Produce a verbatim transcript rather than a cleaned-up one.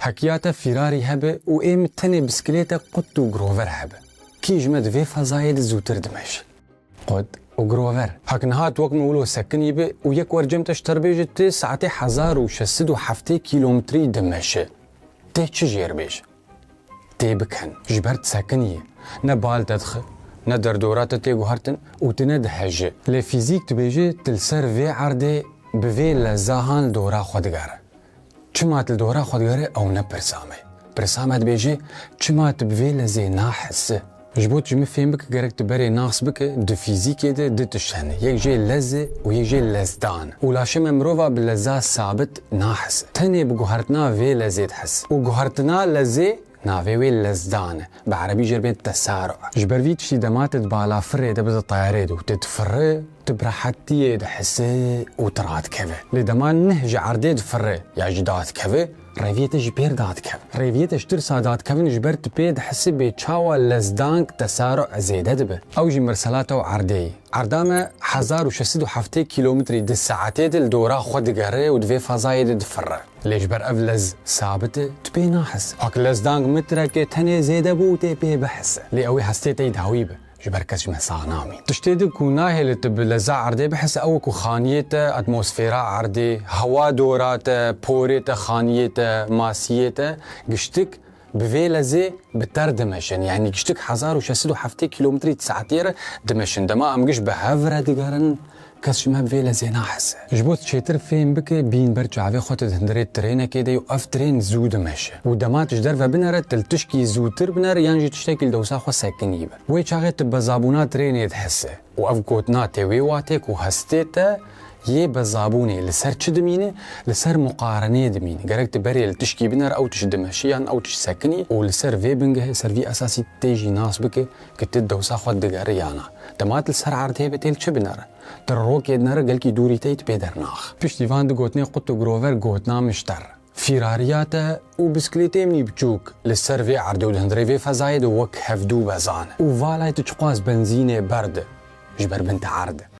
Hekiya te Ferrari hebe û ê min tenê bisikilête qut û grover hebe. Kî ji me di vê fezayê de zûtir dimeşe? Qut û grover. Hek niha tu wek min wilo sekinî bi û yek wer cem te ji te re bêje tu saetê hezar û şeş sed û heftê kîlometrî dimeşe. Tê çi jêr bêje? Tê bikin. Ji ber tu sekinî yî. Ne bal te dixe, ne derdora te tê guhertin û tu ne dihejî. Lê fîzîk dibêje tu li ser vê erdê bi vê leza han li dora xwe digere. Çima tu li dora xwe digere ew ne pirsa me. Pirsa me dibêje çima tu bi vê lezê nahisi. Ji bo tu ji min fêm bike gerek tu berê nas bike di fîzîkê de du tişt hene. Yek jê lez e û yek jê lezdan. Û laşê me mirova bi leza sabit nahis. Tenê bi guhertina vê lezê dihis. Û guhertina lezê navê wê lezdan e. Bi erebî jê re bên tesaro. Ji ber vî tiştî dema tu di balafirê de bi di teyarê de û tu difirî, tu bi rehetiyê dihisi û tu radikeve. Lê dema neh ji erdê difirî ya ji da dikeve, rêviyê te ji pêr dadikeve. Rêviyê te ji tirsa dadikevin ji ber tu pê dihisi bê çawa lezdank tesaro zêde dibe. Ew jî mirsela te û erdê yî. Erda me hezar û şeş sed û heftê kîlometrî di saetê de li dora xwe digere û di vê fezayê de difirre. Lê ji ber ev lez sabit e, tu pê nahis. Hak lezdank mitreke tenê zêde bû û tê pê bihise. Lê ew ê hestê te yî dawî be. Ji ber kes ji me sax namîn. Tiştê din ku nahêle tu bi leza erdê bihise, ew ku xaniyê te, atmosfera erdê, hewa dora te, porê te, xaniyê te, masiyê te, giştik bi vê lezê bi ter dimeşin. Yanî giştik hezar û şeş sed û heftê kîlometrî di saetê re dimeşin. Dema em giş bi hev re digerin, kes ji me bi vê lezê nahese. Ji bo tu çêtir fêm bike, bîn ber çavê xwe tu di hundirê trênekê de yî û ev trên zû dimeşe. Û dema tu ji derve binere, tu li tişkî zûtir binere yan jî tiştekî li dewsa xwe sekinî be. Wê çaxê tu bezabûna trênê dihese. Û ev gotina tê wê watê ku hestê te yê bezabûnê li ser çi dimîne? Li ser muqarenê dimîne. Gerek tu berê li tişkî binere, ew tişt dimeşî yan ew tişt sekinî û li ser vê bingehê, ser vî esasî tê jî nas bike ku tu dewsa xwe digere ya na. Dema tu li ser erdê be tê li çi binere? Tu rokê dinere, gelkî dûrî te yî tu pê dernax. Piştî van du gotinê qut û grover gotina min ji te re. Fîrariya te û bisikletê min î biçûk li ser vê erdê û di hundirê vê fezayê de wek hevdû bezan e. Û valay tu çiqas benzînê berde ji ber bin te erd e.